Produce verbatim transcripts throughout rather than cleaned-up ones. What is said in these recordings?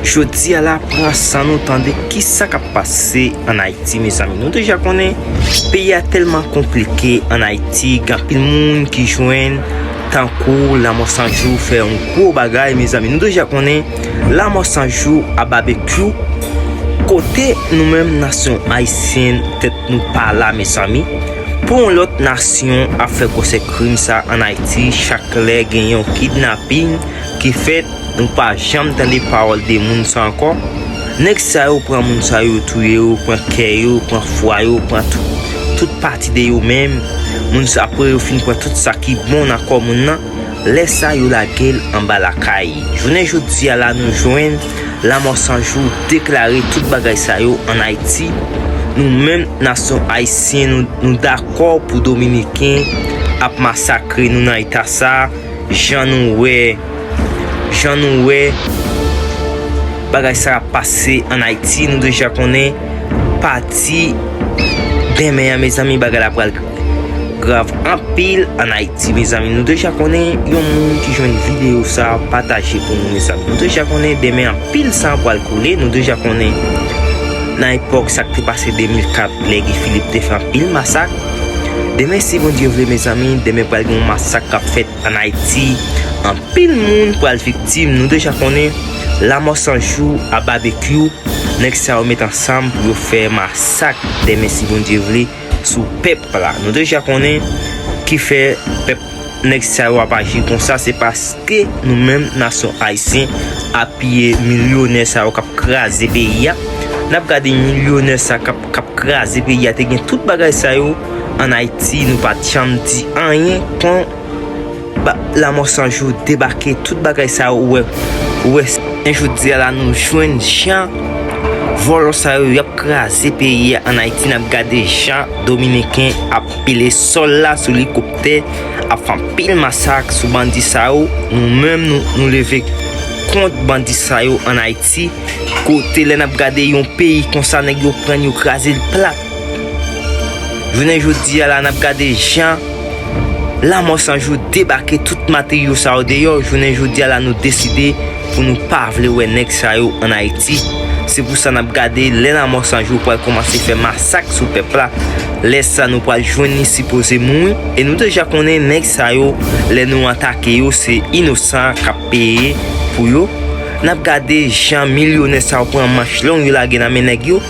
Jodi a la, pran san nou tande kisa k ap pase ann Ayiti, mezanmi. Nou deja konnen peyi a tèlman konplike ann Ayiti, gen anpil moun ki jwenn tankou Lanmò San Jou fè yon gwo bagay, mezanmi. Nou deja konnen Lanmò San Jou a babekyou, kote nou menm nasyon ayisyen, tèt nou pa la, mezanmi. Pou yon lòt nasyon ap fè gwosè krim sa ann Ayiti, chak lè gen yon kidnaping ki fèt, nou pa janm tande pawòl de moun sa ankò. Nèg sa yo pran moun sa yo, touye yo, pran kè yo, pran fwa yo, pran tout, tout pati de yo menm. Moun sa, apre yo fin pran tout sa ki bon nan kò moun nan, lè sa yo lage l anba lakay. Jounen jodi a la, nou jwenn Lanmò San Jou deklare tout bagay sa yo ann Ayiti. Nou menm, nasyon ayisyen, nou, nou dakò pou Dominiken ap masakre nou nan eta sa a. Jan nou wè, jan nou wè bagay sa ap pase ann Ayiti, nou deja konnen pati demen an, mezanmi, bagay la pral grav anpil ann Ayiti, mezanmi. Nou deja konnen yon moun ki jwenn videyo sa, pataje pou nou, mezanmi. Nou deja konnen demen anpil san pral koule, nou deja konnen nan epòk sa k te pase de mil kat, lè Guy Philippe te fè anpil masak. Demen, si Bondye vle, mezanmi, demen pral gen yon masak k ap fèt ann Ayiti. Anpil moun pral viktim. Nou deja konnen Lanmò San Jou a babekyou. Nèg sa yo met ansanm pou yo fè masak demen, si Bondye vle, sou pèp la. Nou deja konnen ki fè pèp, nèg sa yo ap aji konsa, se paske nou menm, nasyon ayisyen, apiye milyonè sa yo k ap kraze peyi a. N ap gade milyonè sa k ap, k ap kraze peyi a, te gen tout bagay sa yo ann Ayiti, nou pa t janm di anyen kon ba, Lanmò San Jou debake, tout bagay sa yo, ou wè, ou wè. Men jodi a la, nou jwenn jan vòlò sa yo, y ap kraze peyi a ann Ayiti, n ap gade jan Dominiken ap pile sòl la sou elikoptè, ap fè anpil masak sou bandi sa yo. Nou menm, nou, nou leve kont bandi sa yo ann Ayiti, kote lè n ap gade yon peyi konsa, nèg yo pran l, yo kraze l plat. Jounen jodi a la, n ap gade jan Lanmò San Jou debake tout materyo sa yo deyò. Jounen jodi a la, nou deside pou nou pa vle wè nèg sa yo ann Ayiti. Se pou sa n ap gade lè Lanmò San Jou pral kòmanse fè masak sou pèp la. Lè sa nou pral jwenn li sipoze mouri. E nou deja konnen nèg sa yo, lè nou atake yo, se inosan k ap peye pou yo. N ap gade jan milyonè sa yo pran manch long yo lage nan men nèg yo.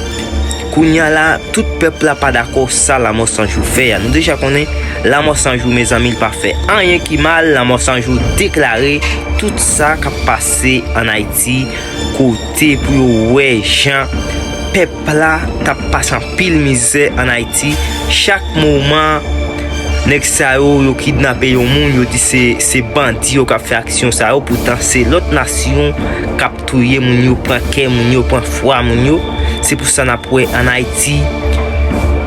Kounye a la, tout pèp la pa dakò sa Lanmò San Jou fè a. Nou deja konnen Lanmò San Jou, mezanmi, li pa fè anyen ki mal. Lanmò San Jou deklare tout sa k ap pase ann Ayiti, kote pou yo wè jan pèp la t ap pase anpil mizè ann Ayiti. Chak moman, nèg sa yo, yo kidnape yon moun, yo di se, se bandi yo k ap fè aksyon sa yo, poutan se lòt nasyon k ap touye moun yo, pran kè moun yo, pran fwa moun yo. Se pou sa n ap wè ann Ayiti,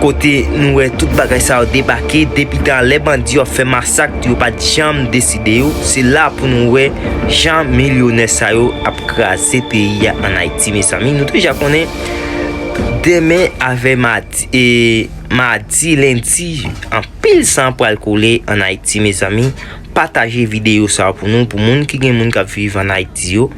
kote nou wè tout bagay sa yo debake, depi tan lè bandi yo ap fè masak, yo pa t janm deside yo. Se la pou nou wè jan milyonè sa yo ap kraze peyi a ann Ayiti, mezanmi. Nou deja konnen demen avè madi, e, madi, lendi, anpil san pral koule ann Ayiti, mezanmi. Pataje videyo sa pou nou, pou moun ki gen moun k ap viv ann Ayiti yo.